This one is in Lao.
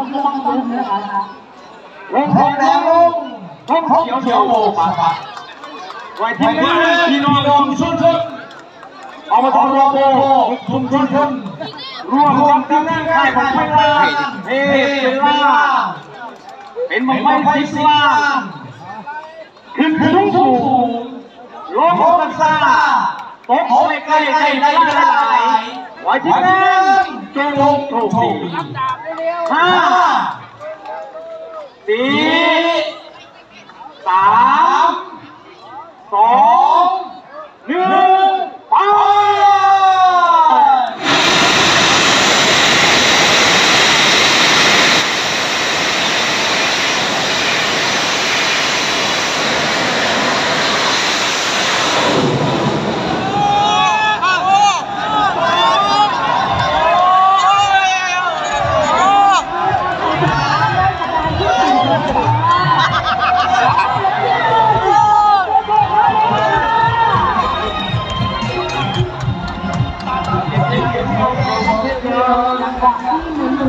ລົງທອງແດງລົງ ລົງທອງຂຽວໂບກ ໄວ້ທີມງານພີ່ນ້ອງຊຸມຊົນ ອບຕ ໂບກ ຊຸມຊົນ ຮ່ວມກັບທີມງານຄ້າຍບັ້ງໄຟລ້ານ ເທບເວລາ ເປັນບັ້ງໄຟສິບລ້ານ ຂຶ້ນສູງໆ ລົງຊ້າໆ ຕົກໄກໆ ໄດ້ຫຼາຍໆ ຂໍໃຫ້ທີມງານຈົ່ງໂຊກດີ ຫ້າ ສີ່ ສາມ ສອງ ໜຶ່ງ ໄປ!